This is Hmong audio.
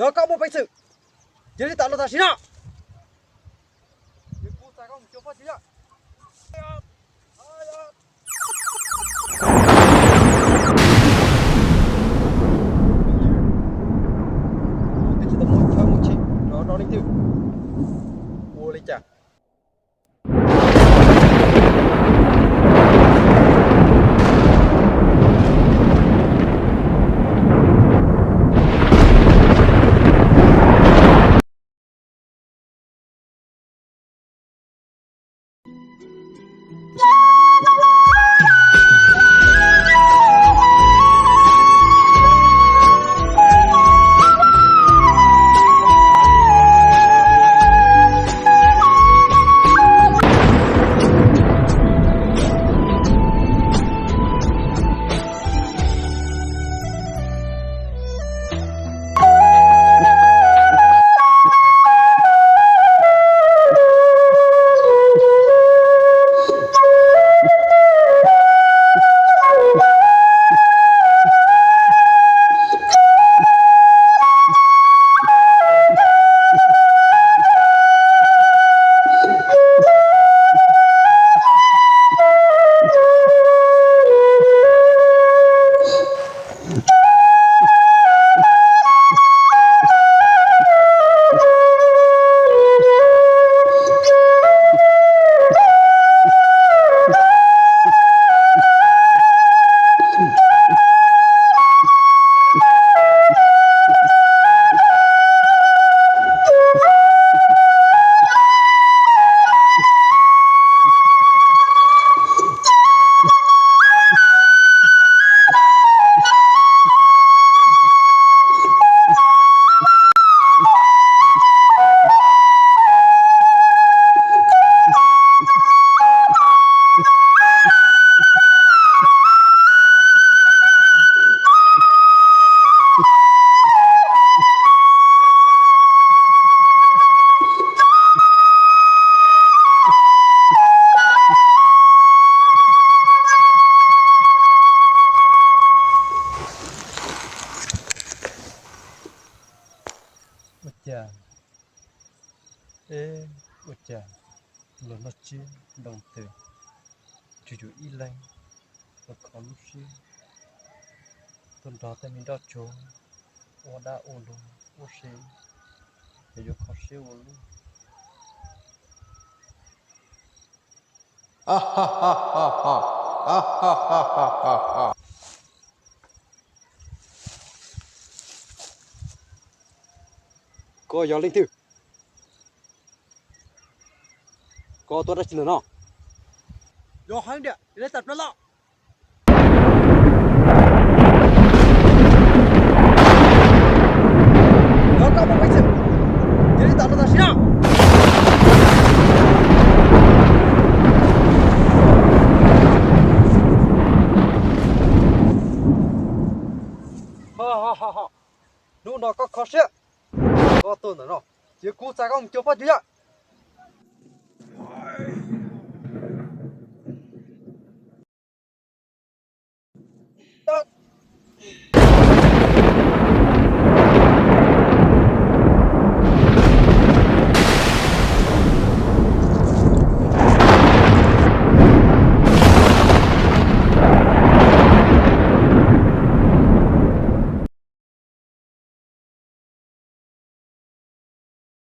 Yog koj muaj peev xwm, cia li tawm los tam sim no. Kuv txais koj mus cuag Paj Tswv Yaj. Tsis tau muaj chaw muaj chim rau leej twg ua li cas. Ua cas, eb, ua cas luag noj tsiab ntoo twm tsuas yog ib leeg los kho lub siab tuaj nrog tej me nroj tsuag ua dab ua luag ua si, ces yuav kho siab ua luaj. Koj yog leej twg? Koj tuaj dab tsi ntawm no? Yog heev tiag, cia li tawm plaws los. Yog koj muaj peev xwm, cia li tawm los tam sim no. Hnub no koj kho siab, koj tuaj ntawm no, cia kuv txais koj mus cuag Paj Tswv Yaj.